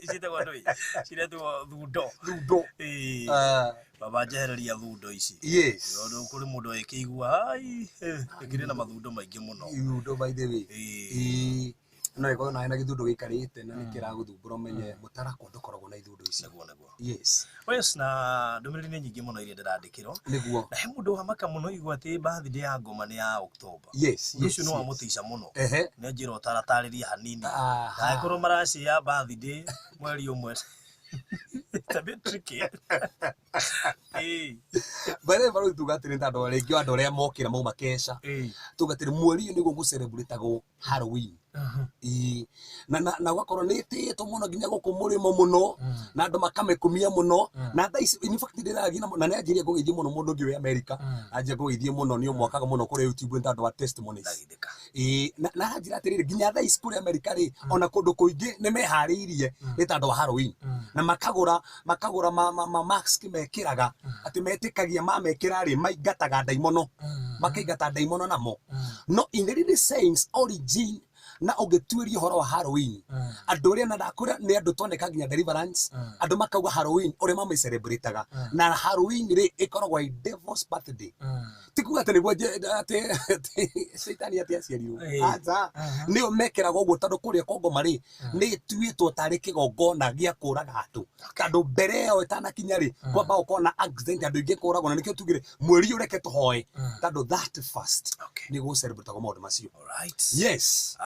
Ciĩtagwo ndũĩ, ciretwo thundo. Thundo. Ĩĩ. Ah, Baba, njehereria thundo ici. Tondũ kũrĩ mũndũ ĩkĩigua ai ĩkĩrĩ na mathundo maingĩ mũno. Thundo, by the way. Ĩĩ. Ĩĩ. No ĩkorwo nawe na gĩthundo gĩikarĩte na nĩ kĩragũthumbũra, ũmenye mũtarakwa ndũkoragwo na ithundo ici. Nĩguo. Yes. Yes, na ndũmĩrĩri nĩ nyingĩ mũno iria ndĩrandĩkĩrwo. Na he mũndũ wamaka mũno igua atĩ birthday ya ngoma nĩ ya October. Ũndũ ũcio nĩ wamũtica mũno. Nĩ njĩra ũtaratarĩria hanini. Na angĩkorwo maracia birthday mweri ũmwe. It's a bit tricky. Ĩĩ. By the way, barũthi, tuga atĩrĩ, tondũ rĩngĩ andũ arĩa mokĩra mauma keca, tuga atĩrĩ, mweri ũyũ nĩguo gũcerebũrĩtagwo Halloween. Ĩĩ. Na ũgakorwo nĩ ĩtĩĩtwo mũno nginya gũkũ mũrĩmo mũno, na andũ makamĩkumia mũno. Na thaa ici, in fact, ndĩragia na nĩ anjirie kũgeithia mũno mũndũ ũngĩ wĩ America. Anjia kũgeithia mũno nĩ ũmwakaga mũno kũrĩa YouTube nĩ tondũ wa testimonies. Ndagithĩka. Ĩĩ, na aranjĩra atĩrĩrĩ, nginya thaa ici kũrĩa America rĩ, ona kũndũ kũingĩ nĩ meharĩirie nĩ tondũ wa Halloween, na makagũra ma mask mekĩraga, atĩ metĩkagia mamekĩra rĩ, maingataga ndaimono, makaingata ndaimono namo. No in the really sense origin na ũngĩtuĩria ũhoro wa Halloween, andũ arĩa na ndakwĩra nĩ andũ toneka nginya deliverance, andũ makauga Halloween ũrĩa mamĩcelebrataga, na Halloween rĩ, ĩkoragwo ĩ devil's birthday. Ti kuga atĩ nĩguo atĩ caitani atĩ aciarirwo. Aca, nĩo mekĩraga ũguo tondũ kũrĩa kongoma rĩ, nĩ ĩtuĩtwo tarĩ kĩgongona gĩa kũraga andũ, tondũ mbere ĩyo ĩtanakinya rĩ, kwamba gũkorwo na accident, andũ aingĩ kũragwo, na nĩkĩo tugire mweri ũyũ reke tũhoe, tondũ that first nĩ gũcelebrate maũndũ macio. Alright. Yes.